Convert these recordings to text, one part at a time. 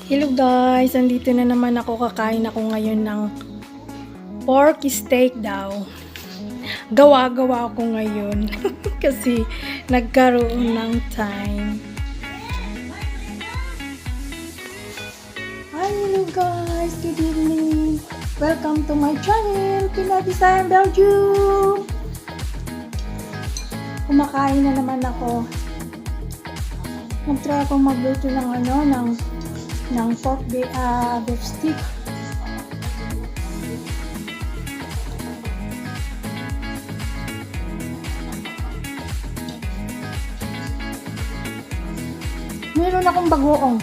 Hello guys, andito na naman ako. Kakain ako ngayon ng pork steak daw. Gawa-gawa ako ngayon kasi nagkaroon ng time. Hi, hello guys! Good evening! Welcome to my channel, Pinoy Bisayan Belgium! Kumakain na naman ako. Nag-try akong magluto ng ano, ng pork beef stick. Meron akong bagoong.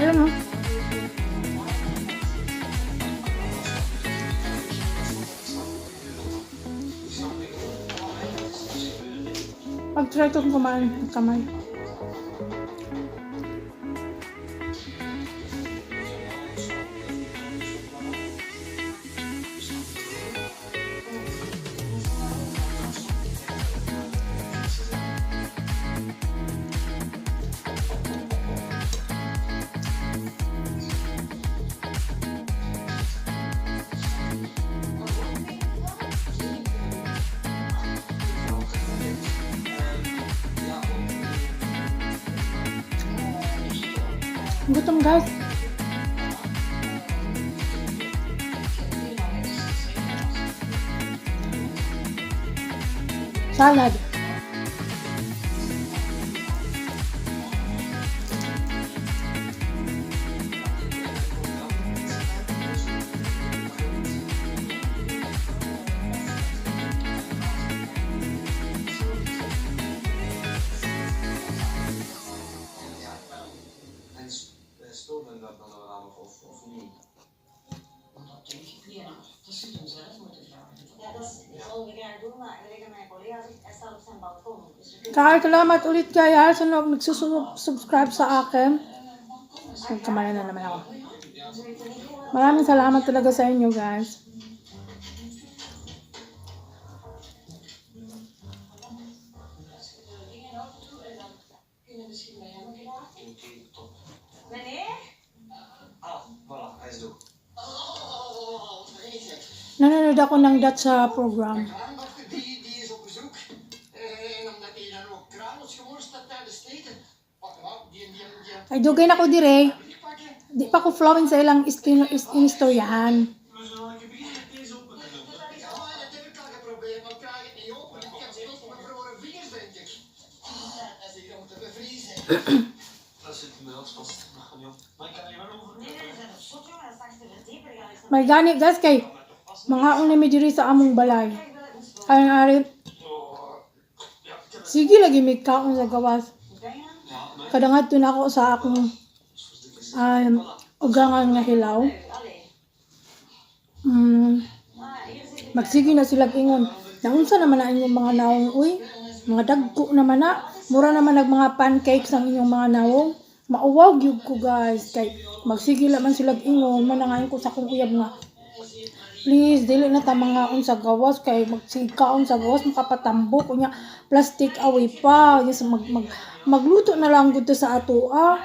Alam mo? Pag-try kong kumain ng kamay. Gutom, guys. Salad. En speelde dat dan wel nog of niet? Dat denk ik niet. Ja, dat zult hem zelf moeten vragen. Ja, dat is, dat zullen we graag doen, maar gelijk aan mijn collega zegt, hij staat op zijn balkon. Dus we kunnen Kaya salamat ulit kaya sa nagsusubscribe sa akin. Nagkamali na naman ako. Maraming salamat talaga sa inyo, guys. Dingen ook toe en dan kunnen we misschien bij hem geraken. Oké, top. Meneer? Ah, voilà, hij is door. Nanonood ako ng Dutch sa program. Kraandochter die is op bezoek. En omdat hij dan ook kruimels gemorst had tijdens het eten. Pak hem op, die die die Ay, dugay na ko dire. pakken. Di pa ko flowing sa ilang istoryahan. We zullen een beginnen met deze open te doen. Ja, maar dat heb ik al geprobeerd, maar ik krijg het niet open. Ik heb zelfs mijn bevroren vingers, denk ik. Hij zit hier om te bevriezen. Dat zit inderdaad vast. Dat gaat niet op. Maar ik kan hier wel over. Nee, nee, dat is zot, jongen. Dat is straks te verdiepen. Dan gaan we May gani guys kay mga una mi diri sa among balay. Ay ari sige lagi mi kaon sa gawas. Kada ngadto na ako sa akong ugangan nga hilaw. Magsige na sila ingon. Naunsa naman na inyong mga naong uy? Mga dagko naman na. Mura naman nag mga pancakes ang inyong mga naong. Mauwaw gyud ko, guys, kay magsige la man sila ingon manangayon ko sa akong uyab nga please dili na ta mga sa gawas kay magsigkaon sa gawas makapatambok unya plastic away pa. Yes, mag, mag magluto na lang gud ta sa atoa,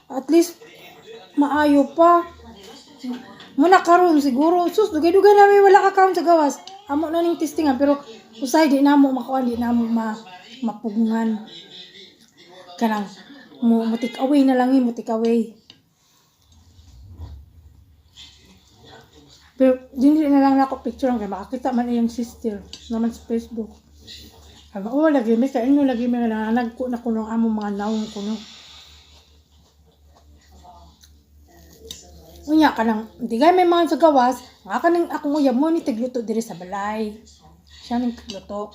at least maayo pa muna karon. Siguro sus, dugay-dugay na may wala ka kaon sa gawas. Amo na ning testingan, pero usahay di namo makuan, di namo ma mapugngan kanang mo take away na lang, mo take away. Pero dili na lang nako picture ang kay makakita man iyang sister naman sa Facebook. Sabi, oh, lagi may kain no, lagi may nananagko na kuno ang among mga naong kuno. Unya ka nang, di gay may mga sa gawas, nga ka nang akong uyab mo ni tigluto diri sa balay. Siya nang tigluto.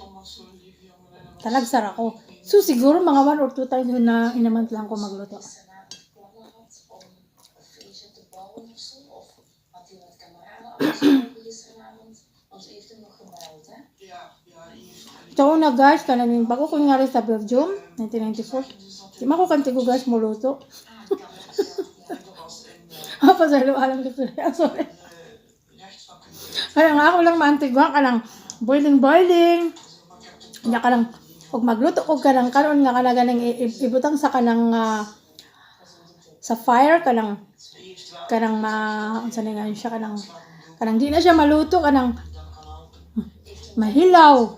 Talagsar ako. So siguro mga one or two times na inaman lang ko magluto. Of feestje te bouwen of zo. Of had hij wat kameraden afgesproken gisteravond? Want ze heeft hem nog gebeld, hè? So una guys, kanang bago ko nga rin sa Belgium, 1994. Di man ko kantigo guys muluto. Ah, pasalo alam ko tuloy. Ah, sorry. Kaya nga ako lang maantiguan ka lang boiling boiling. Nya ka lang og magluto og kanang karon nga kanaga nang ibutang sa kanang Sa fire kanang kanang ma unsa na nga siya, kanang kanang di na siya maluto, kanang mahilaw.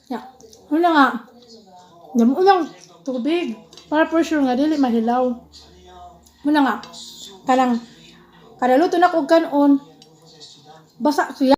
Ya. Una nga damo lang tubig para for sure nga dili mahilaw. Muna nga kanang kada luto na kog kanon, basa siya.